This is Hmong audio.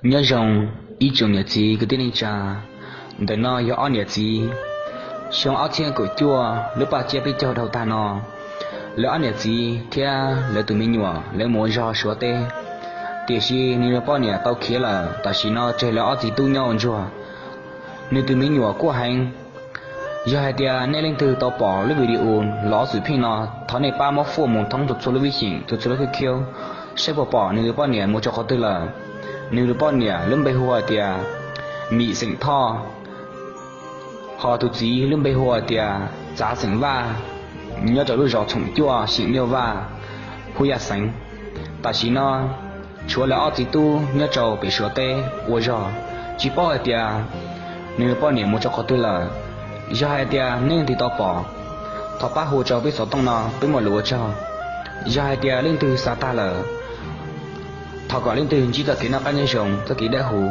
Nyob zoo ib tsoom niam txiv kwv tij neej tsa. Ntawm no yog ob niam txiv. Xyoo ob txhiab kaum cuaj lub paj tsiab peb caug dhau tag no, lawv ob niam txiv thiab lawv tus me nyuam lawv mus ua zog Suav teb, tiam sis nws poj niam tau khiav lawm. Tam sim no tseg lawv ob txiv tub nyob ua ntsuag. Nws tus me nyuam kuj heev. Yog hais tias nej leej twg tau pom lub video lov xwm pheej no, thov nej pab muab fuaj mus thoob txhua txhua lub vib xyeem, txhua txhua lub khib khiab, saib puas pom nws tus poj niam mus rau qhov twg lawm. Nws tus poj niam lub npe hu hais tias Mim xeem Thoj, ho tus txiv lub npe hu hais tias Txav xeem Vaj, nyob rau lub zos Txhoom Cuaj xeem Nyuj Vaj, Phuj Yaj xeev. Tam sim no tshuav lawv ob txiv tub nyob rau pem Suav teb ua zog, tsis paub hais tias nws poj niam mus rau qhov twg lawm. Yog hais tias nej leej twg tau pom, thov pab hu rau peb xov tooj no peb muaj lus ua tsaug. Yog hais tias leej twg xav tag lawm, thov kom leej twg ntsib txoj kev noj qab nyob zoo, txoj kev dawb huv.